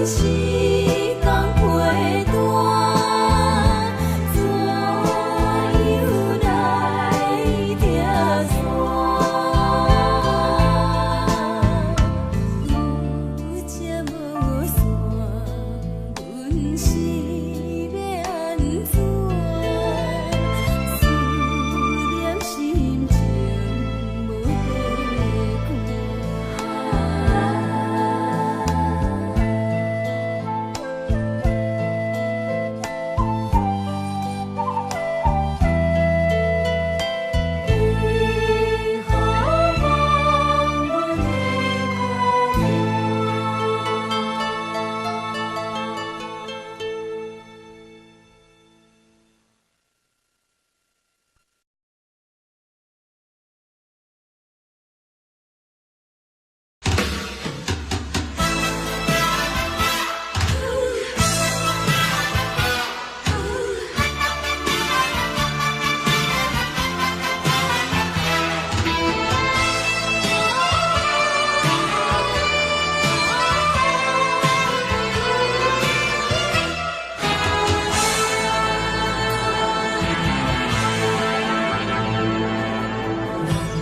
時間陪伴，怎樣來拆散？有情無散，阮是欲按怎？思念心情無底肝。你予放阮的孤單。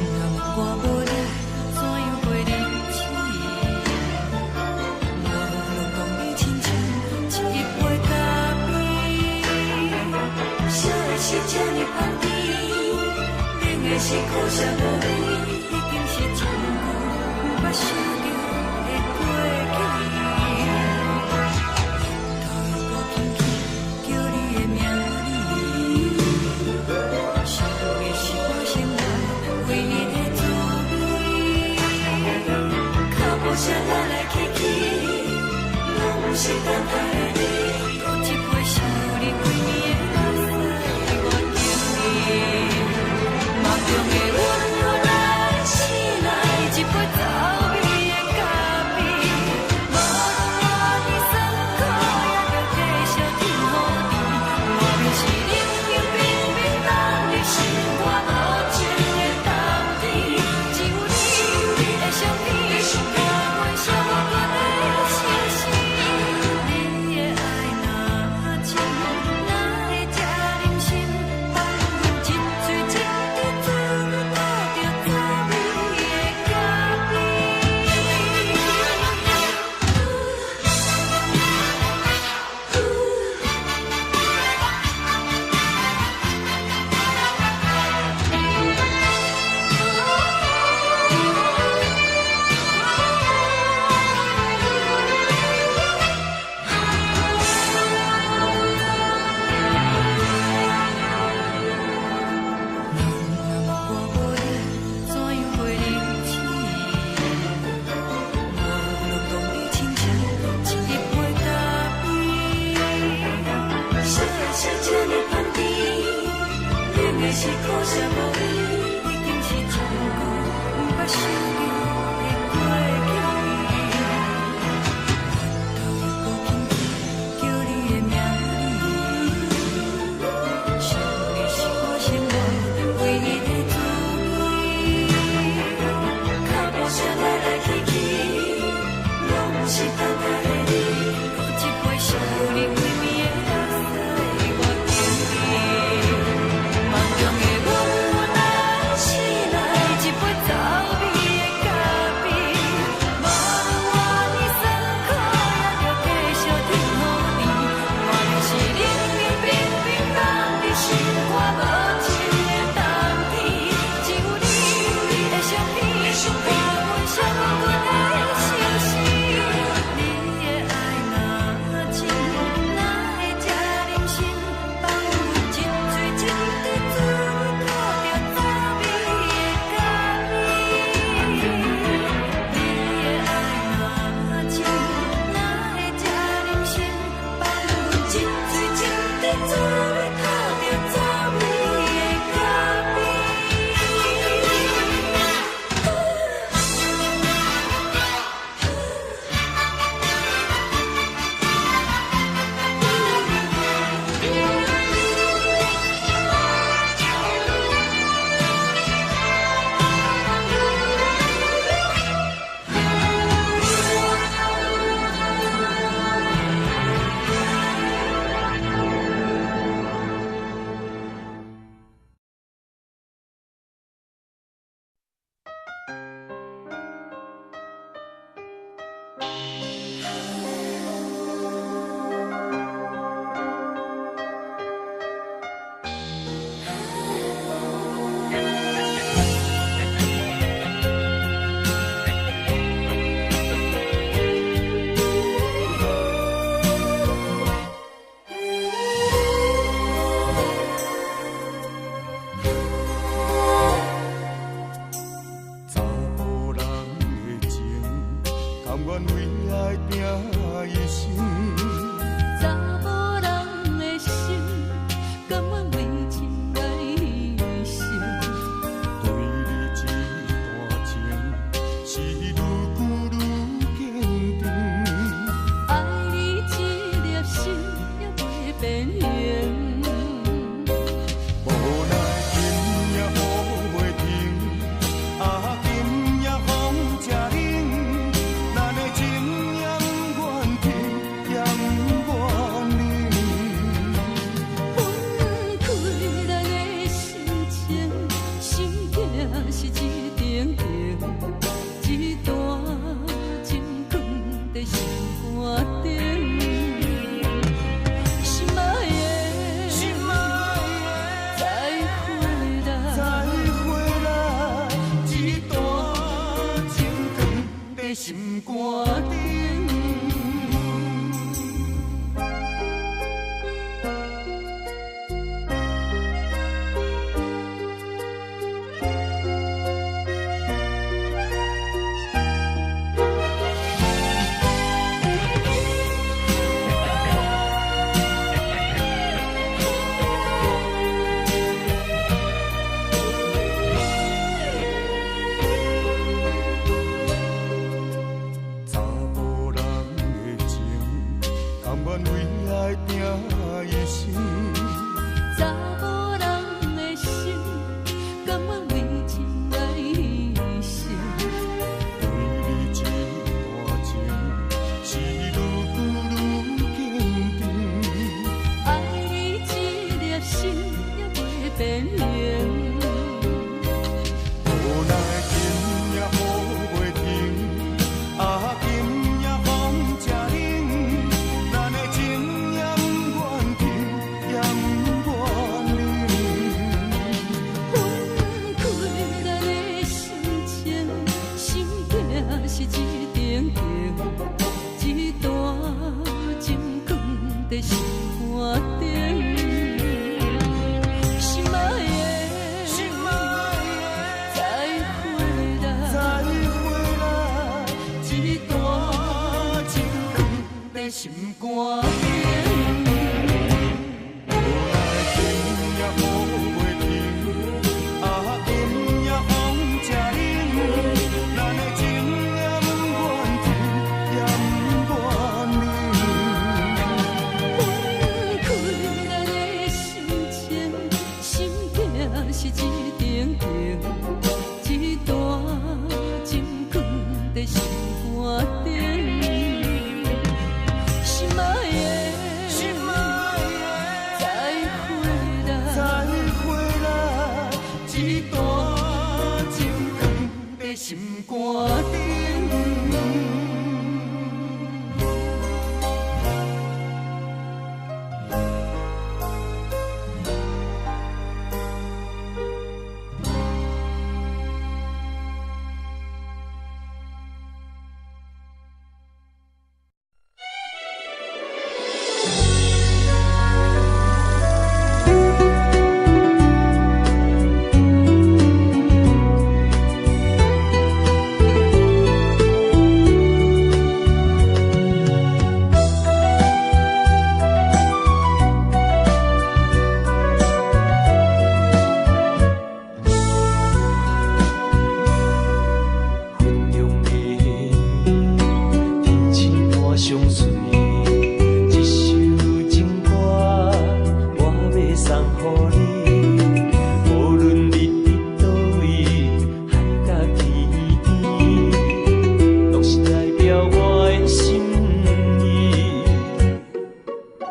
人若我無你，怎樣過日子？我攏講你親像一杯咖啡。啥的是這呢香甜，冷的是苦澀無味，已經是真久毋捌想著的過去。頭又閣輕輕叫你的名字，想的是我生活唯一的滋味。腳步聲來來去去，攏毋是等待的你。閣一杯想你規暝的目屎，我敬你。夢中的阮予咱醒來，一杯走味的咖啡。無論偌尼酸苦，也著繼續天雨甜。莫非是冷冷冰冰凍入心肝無情的冬天？只有你的相片，予阮寂寞的相思。你的愛若真，哪會這忍心放阮一喙一滴做你吐著走味的咖啡？人若我無你，怎樣過日子？我攏當你親像一杯咖啡。啥的是這呢香甜，冷的是苦澀無味，已經是真久毋捌想著的過去。頭又閣輕輕叫你的名字，想的是我生活唯一的滋味。腳步聲來來去去，攏毋是等待的你。閣一杯想你規暝的目屎，我敬你。夢中的阮咱醒來，一杯走味的咖啡。無論偌尼酸苦，也著繼續天雨甜。莫非是冷冷冰冰凍入心肝無情的冬天？只有你的相片，予阮寂寞的相思。你甘願為愛拼一生。查某人的心，甘願為情來犧牲。對你這段情，是愈久愈堅定。愛你這粒心也袂變形。無奈今夜雨袂停，啊今夜風這冷，咱的情也毋願停，也毋願冷。分開咱的心情，心疼是一定情，這段情囥佇心肝頂。心愛的，心愛再會的，啦，再會啦，這段情囥佇心肝頂。查某人的情，甘願為愛拼一生。查某人的心，甘願為情來犧牲。對你這段情，是愈久愈堅定。愛你這粒心也袂變形。無奈今夜雨袂停，啊今夜風這冷，咱的情也毋願停，也毋願冷。分開咱的心情，心疼是一定情，這段情囥佇心肝頂。心愛的，心愛的，再會啦，再會啦，這段情囥佇心肝頂。無奈今夜雨袂停，啊今夜風這冷，咱的情也毋願停，也毋願冷。分開咱的心情，心疼是一定情，這段情囥佇心肝頂。心愛的，心愛的，再會啦，再會啦，這段情囥佇心肝頂。雲中的你，天星伴相隨。這首情歌我欲送予你，無論你佇佗位，海角天邊，攏是代表我的心意。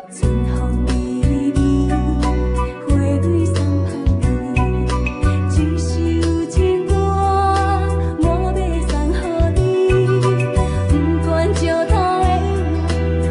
春風微微，花蕊送香味。這首情歌我欲送予你，不管石頭的雨，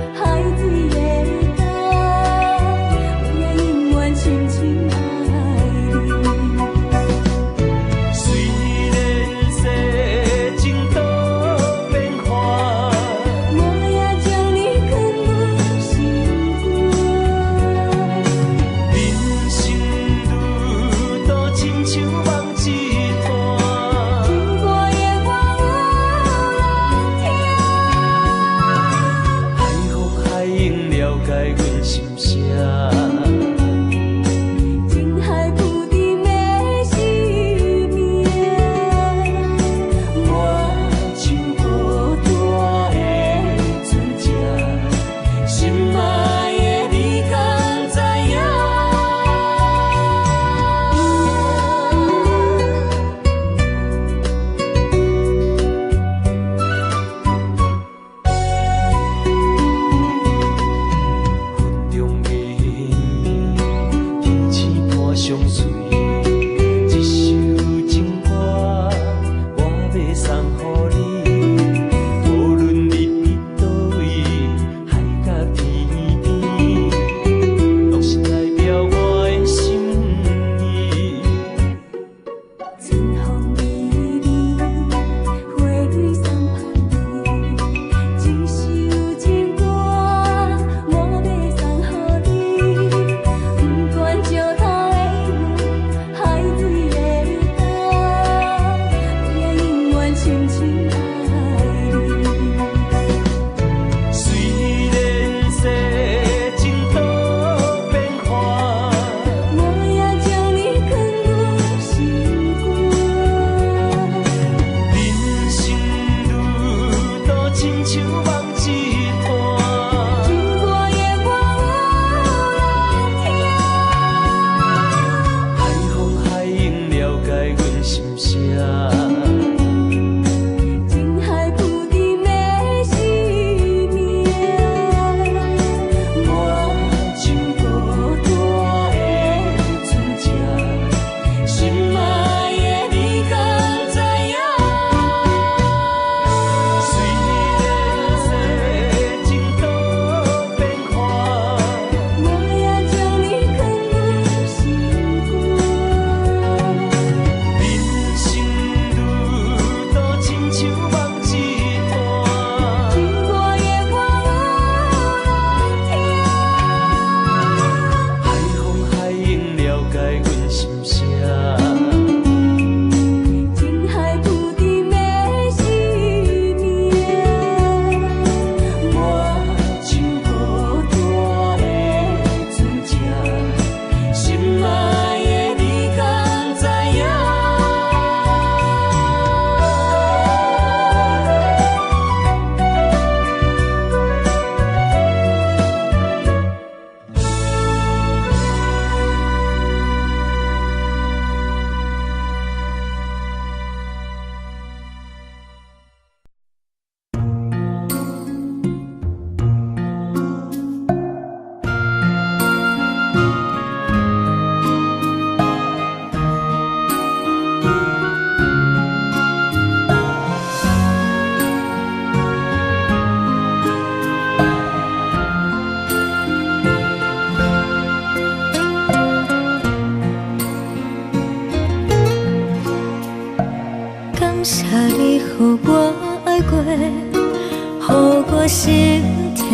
心疼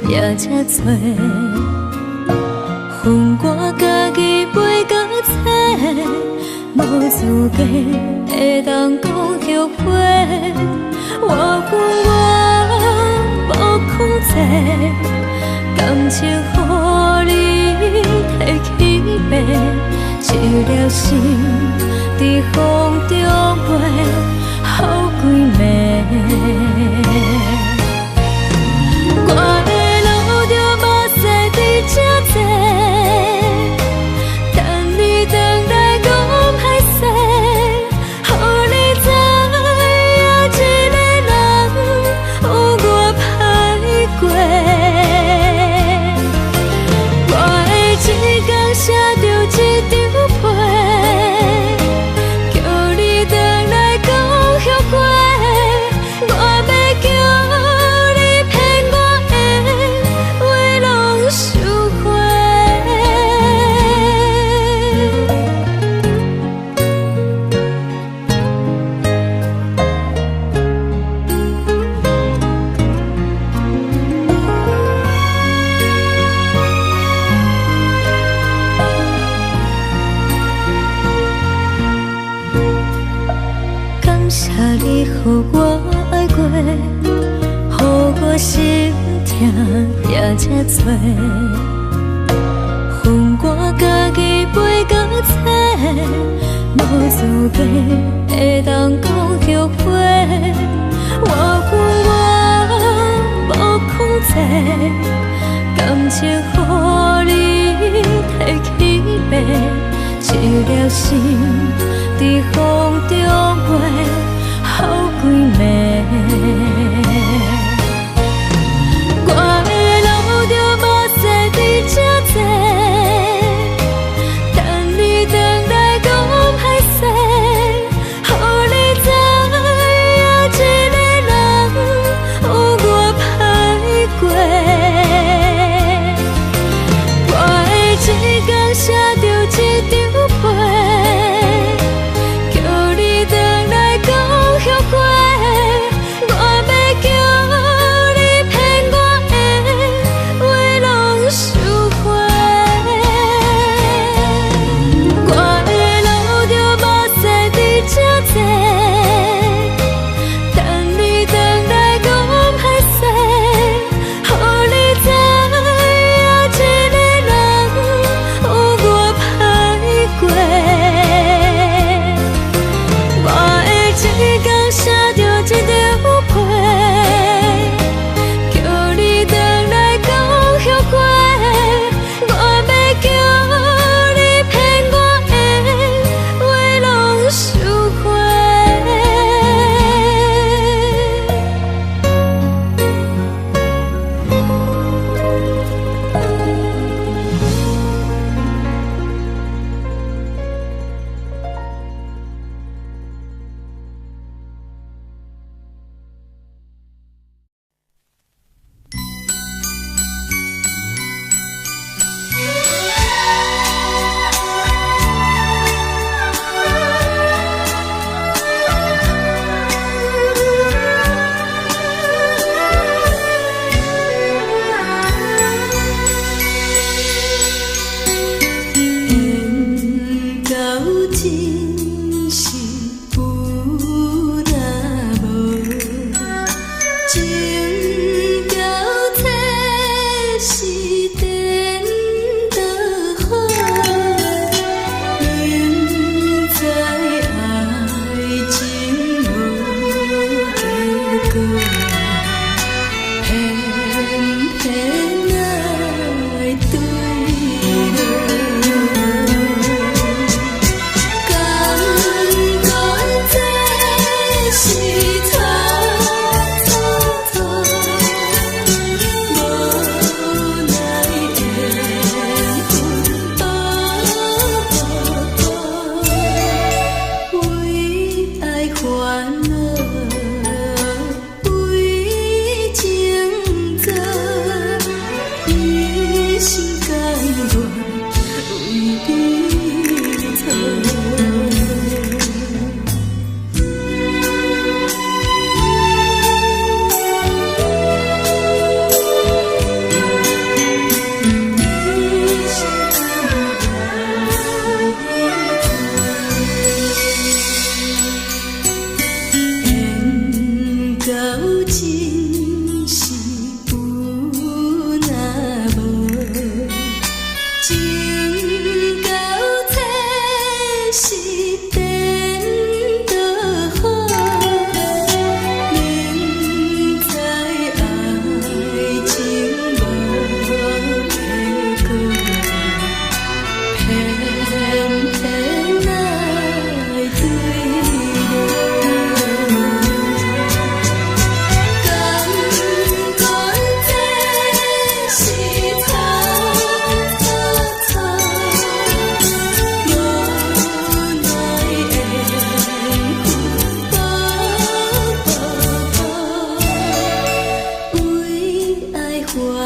也這濟。分我家己飛到找，無資格會當講後悔。我甘願無控制，感情予你提去爬，一粒心佇風中飛，好幾暝。我會流著目屎佇這坐，等你轉來講歹勢，予你知影一个人有偌歹過。我會一工寫著一張批，叫你轉來講後悔。我欲叫你騙我的話攏收回。感謝你予我愛過，予我心疼也這濟。分我家己飛到找，無資格會當講後悔。我甘願無控制，感情予你提去爬，一粒心佇風中飛，好幾暝。我會流著目屎佇這坐，等你轉來講歹勢，予你知影一個人有偌歹過。我會一工寫著一張批，叫你轉來講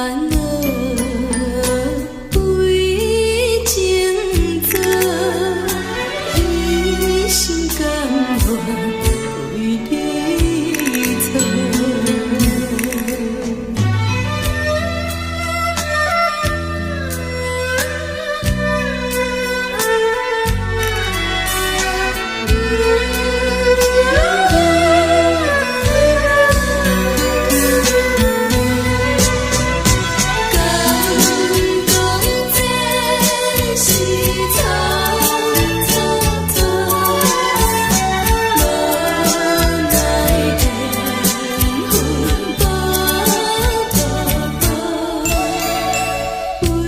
煩惱為情做，一心甘願為你做。敢講這是草草草，無奈緣分薄薄薄，為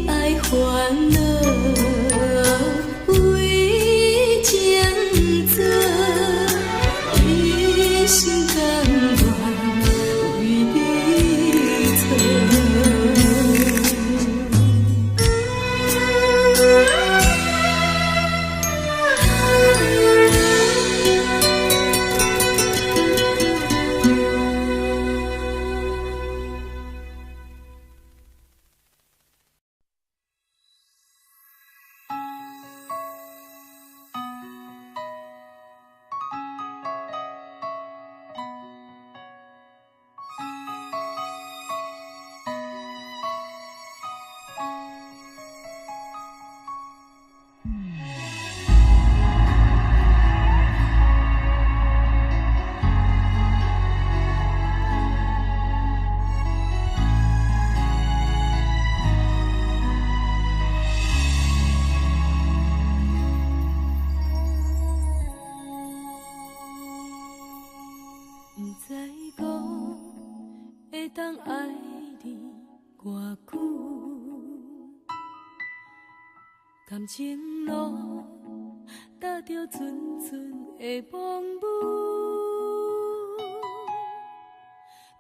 愛煩惱，為情做，一心甘願為你做。毋知講會當愛你偌久，感情路踏著陣陣的風雨，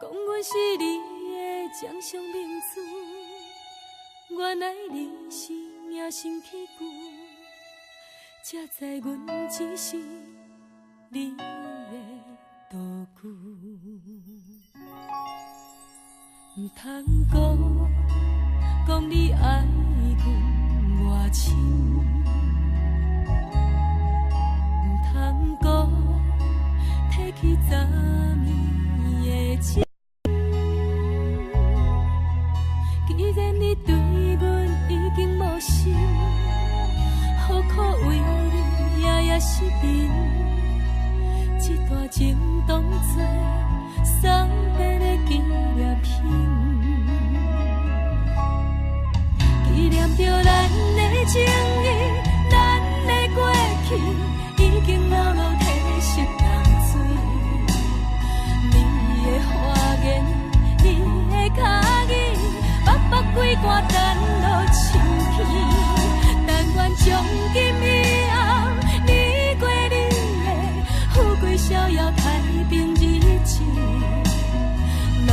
講阮是你的掌上明珠，原來你是隱形器具，才知阮只是你的道具。毋通講，講你愛阮偌深，毋通講，提起昨暝的情。既然你對阮已經無心，何苦為你夜夜失眠？這段情當作送別的紀念品，紀念著咱的情誼，咱的過去，已經老老褪色凍水。你的花言，你的跤語，腹腹規寒等落深去。但願從今以後，你過你的，富貴逍遙太平日子。咱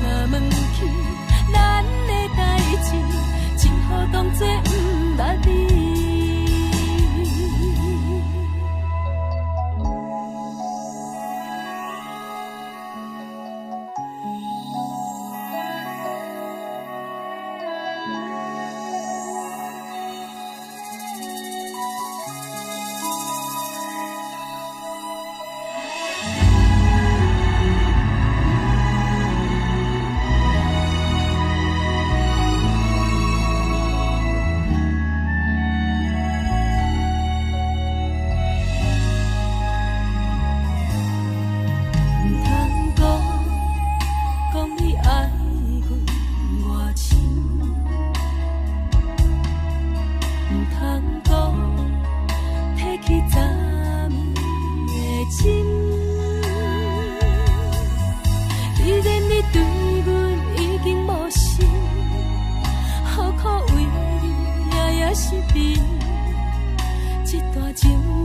若問起咱的代誌，只好當作毋捌你。毋通講，講你愛阮偌深，毋通講，提起昨暝的情。既然你對阮已經無心，何苦為你夜夜失眠？這段情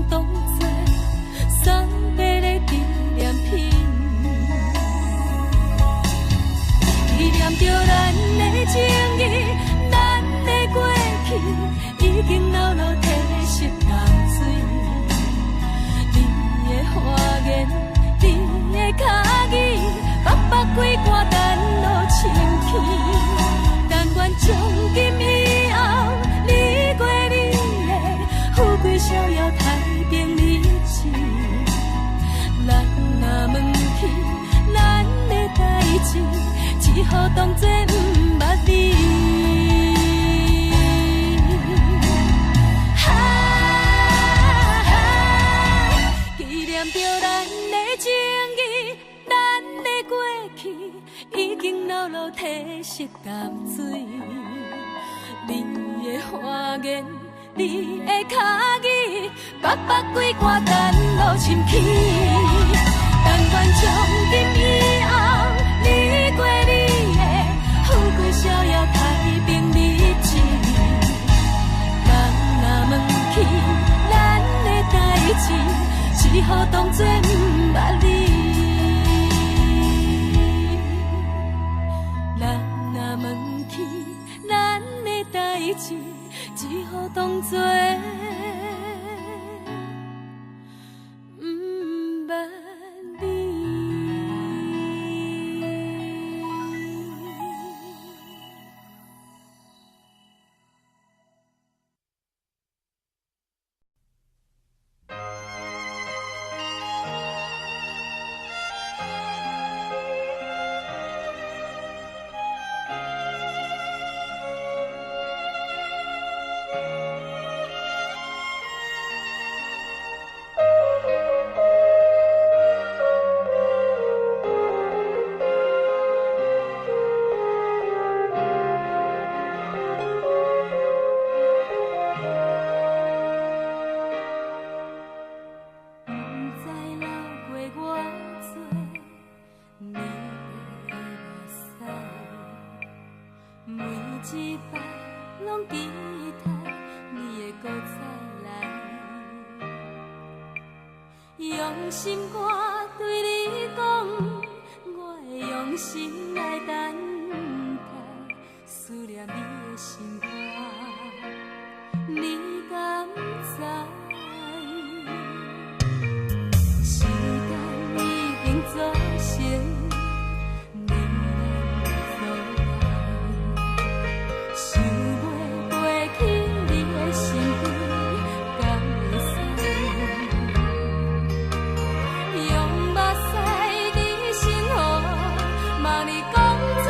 當作送別的紀念品，紀念著咱的情誼，咱的過去，已經老老褪色凍水。你的花言，你的跤語，腹腹規寒等落深去。予當作毋捌你。哈，紀念著咱的情誼，咱的過去，已經流落體濕淡水。你的歡言，你的跤語，北北規肝等落深去。但願從今以後，你過你的，富貴逍遙太平日子。人若問起咱的代誌，只好當作毋捌你。人若問起咱的代誌，只好當作毋捌你。不知流過偌濟年的目屎，每一擺攏期待你會閣再來。用心肝對你講，我會用心來等待，思念你的心肝，你敢知？時間已經做成迷人的阻礙，想袂飛去你的身邊，敢會使？用目屎伫身予，望你講出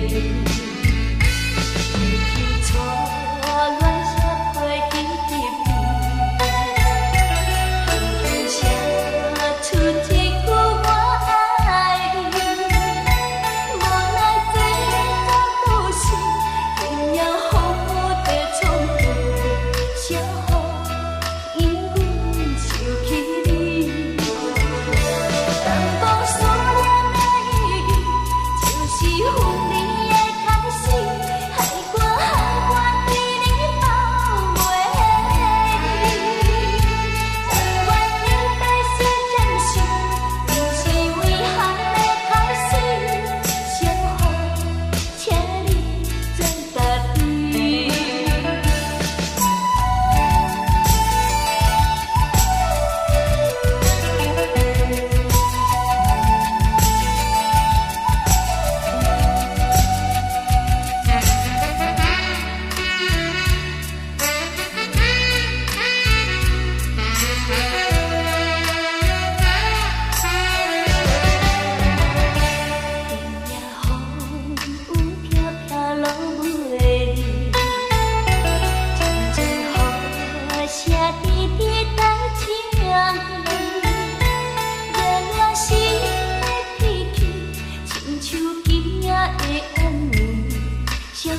回去初恋写批彼伫边，轻轻写出一句我愛你。無奈這段故事，今夜風雨在創造，寫予因阮想起你。人講思念的意義，就是分離的開始，害我害我對你放袂記。但願離別是暫時，毋是遺憾的開始，相予請你轉答伊。今夜風雨飄飄落袂離，陣陣雨聲滴滴在情意，熱戀時的脾氣，親像今夜的暗暝，相予